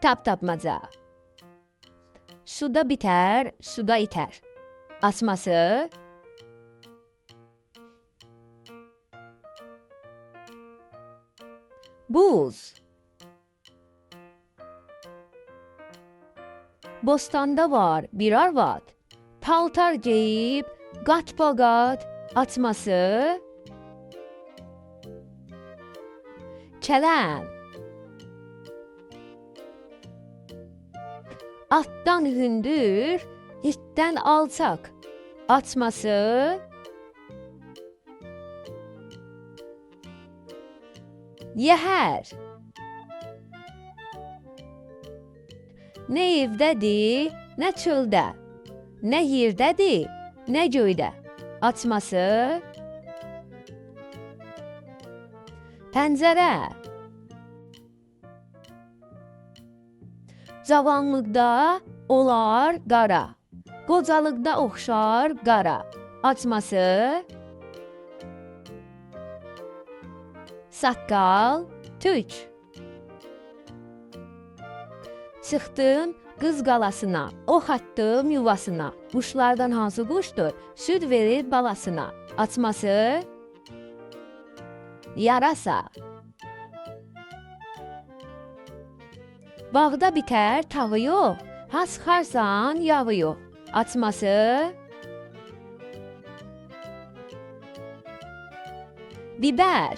Tap tapmaca. Suda bitər, suda itər. Açması. Buz. Bostanda var bir arvad. Paltar geyib, qatbaqat, açması. Kələm. Atdan hündür, itdən alçaq. Açması. Yəhər. Nə evdədir, nə çöldə. Nə yerdədir, nə göydə. Açması. Pəncərə. Cavanlıqda olar qara. Qocalıqda oxşar qara. Açması. Saqqal, tük. Çıxdım qız qalasına, ox atdım yuvasına. Quşlardan hansı quşdur? Süd verir balasına. Açması. Yarasa. Bağda bitər, tağı yox. Ha sıxarsan, yağı yox. Açması. Biber.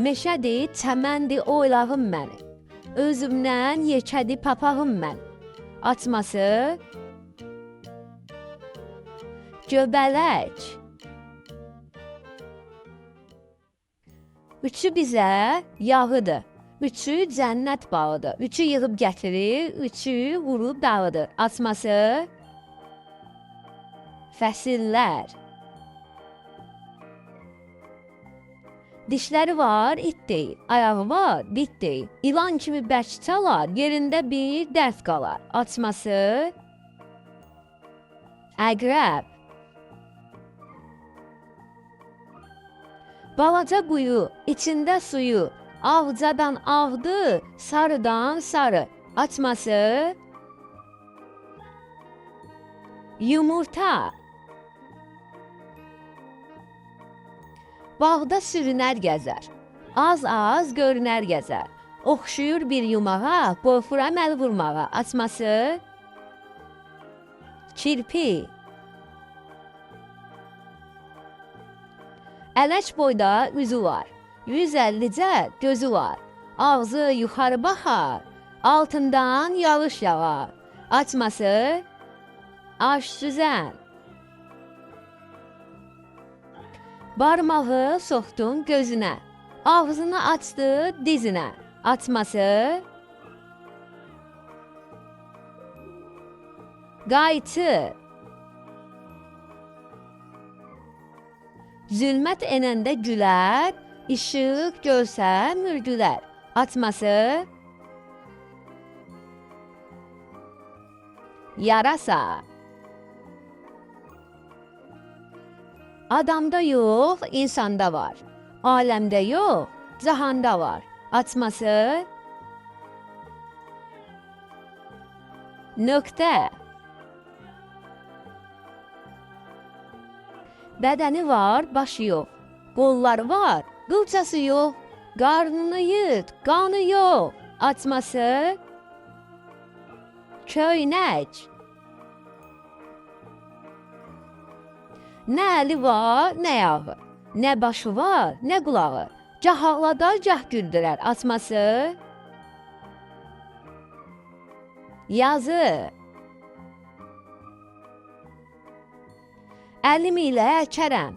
Meşədir, çəməndir oylağım məni. Özümdən yekədir papağım mən. Açması. Göbələk. Üçü bizə yağıdır. Üçü cənnət bağıdır. Üçü yığıb gətirir, üçü vurub dağıdır. Açması. Fəsillər. Dişləri var, it deyil. Ayağı var, bit deyil. İlan kimi bərk çalar, yerində bir dərd qalar. Açması. Əqrəb. Balaca quyu, içində suyu, ağcadan ağdı, sarıdan sarı. Açması. Yumurta. Bağda sürünər gəzər. Az-az görünər gəzər. Oxşuyur bir yumağa, qorxuram əl vurmağa. Açması. Kirpi. Ələç boyda üzü var. 150-cə gözü var. Ağzı yuxarı baxar, altından yağış yağar. Açması. Aş süzən. Barmağı soxdun gözünə. Ağzını açdı dizinə. Açması. Qayçı. Zülmət enəndə gülər, işıq görsə mürgülər. Açması. Yarasa. Adamda yox, insanda var. Aləmdə yox, cahanda var. Açması. Nöqtə. Bədəni var, başı yox. Qolları var, qılçası yox. Qarnını yut, qanı yox. Açması. Köynək. Nə əli var, nə yağı. Nə başı var, nə qulağı. Gah ağladar, gah güldürər. Açması. Yazı. Əlim ilə əkərəm,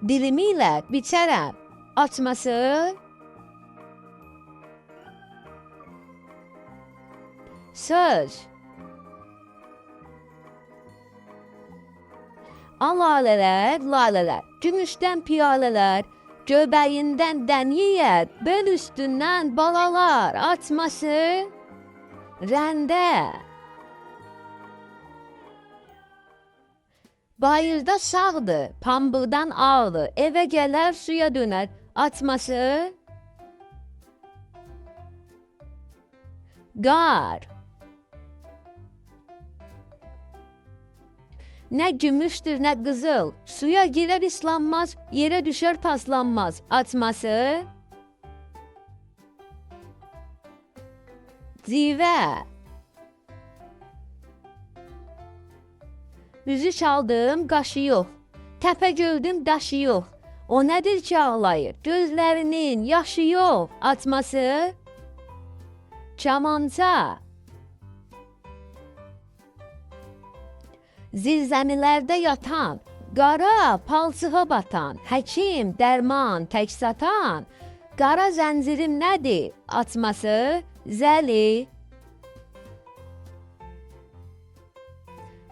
dilim ilə biçərəm. Açması. Söz. Alalələr, lalələr, gümüşdən piyalələr, göbəyindən dən yeyər, bel üstündən balalar. Açması. Rəndə. Bayırda sağdır, pambıqdan ağdır, evə gələr suya dönər. Açması. Qar. Nə gümüşdür, nə qızıl. Suya girər islanmaz, yerə düşər paslanmaz. Atması. Zivə. Üzü çaldım, qaşı yox. Təpə gördüm, daşı yox. O nədir ki ağlayır? Gözlərinin yaşı yox. Atması. Çamanca. Zirzəmilərdə yatan, qara palçığa batan, həkim, dərman tək satan, qara zəncirim nədir? Atması, zəli.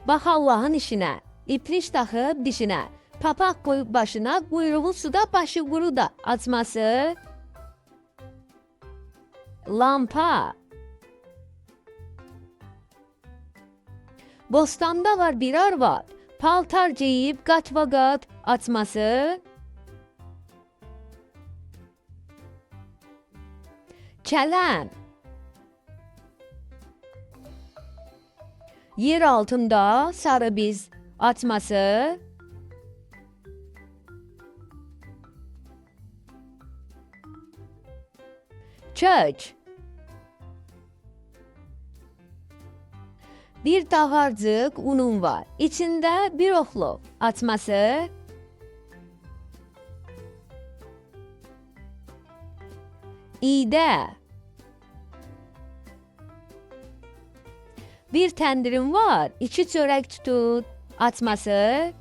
Bax Allahın işinə, iplik taxıb dişinə, papaq qoyub başına, quyruğu suda, başı quruda. Atması, lampa. Bostanda var bir arvad, paltar geyib qatva-qat, atması. Kələm. Yer altında sarı biz, atması. Kök. Bir dağarcıq unum var. İçində bir oxlu. Atması. İdə. Bir təndirim var. İki çörək tutur. Atması.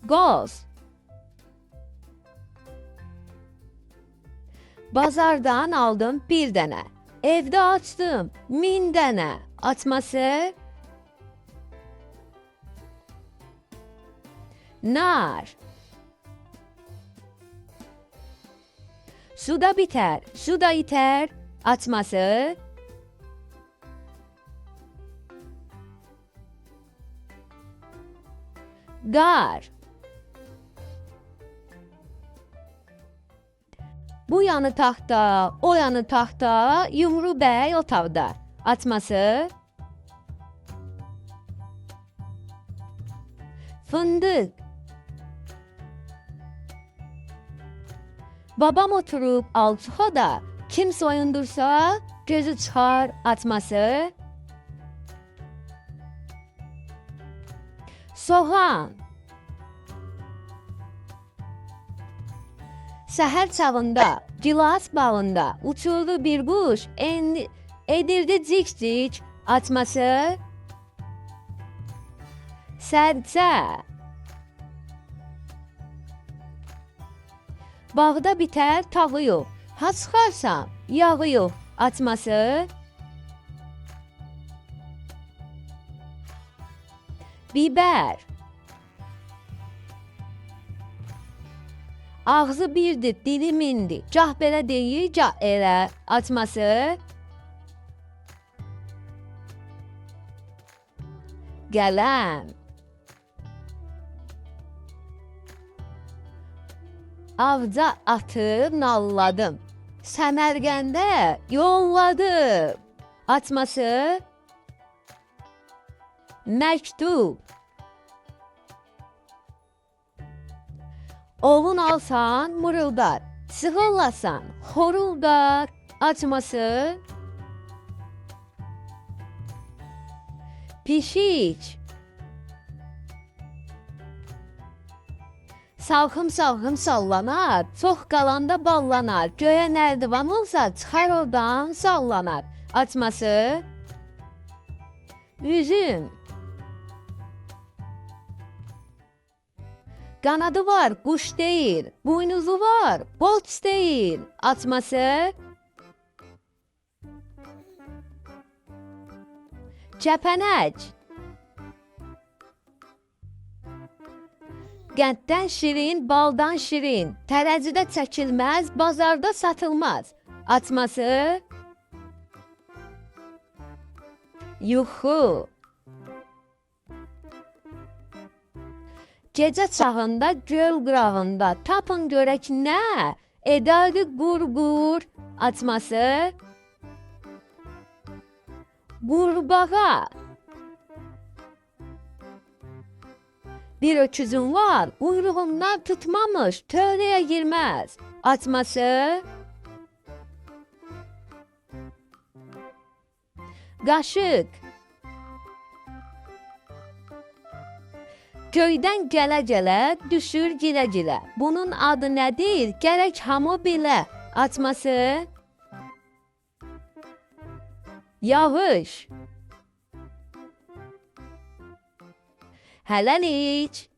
Qoz. Bazardan aldım bir dənə. Evdə açdım 1000 dənə. Atması. Nar. Suda biter, suda iter. Atması. Qar. Bu yanı taxta, o yanı taxta, Yumru bəy otaqda. Atması. Fındıq. Babam oturub alçıxada, kim soyundursa gözü çıxar. Atması. Soğan. Səhər çağında, gilas bağında uçurdu bir quş, edirdi cik-cik. Atması. Sərcə. Bağda bitər tağı yox, ha çıxarsan yağı yox. Atması. Biber. Ağzı birdir, dili mindir. Gah belə deyir, gah elə. Atması. Qələm. Avca atıb nalladım. Səmərqəndə yolladım. Atması. Məktub. Ovun alsan mırıldar, sığıllasan xoruldar. Atması. Pişik. Salxım salxım sallanar, çox qalanda ballanar. Göyə nərdivan olsa çıxar oradan sallanar. Atması. Üzüm. Qanadı var, quş deyil. Buynuzu var, qoç deyil. Atması. Kəpənək. Qənddən şirin, baldan şirin. Tərəzidə çəkilməz, bazarda satılmaz. Atması. Yuxu. Gecə çağında göl qırağında tapın görək nə? Edərdi qur-qur. Açması. Qurbağa. Bir öküzün var, kuyruğundan tutmamış, töreye girmez. Açması. Qaşıq. Göydən gələ-gələ, düşür gilə-gilə. Bunun adı nədir? Gərək hamı bilə. Açması. Yağış. Hələlik.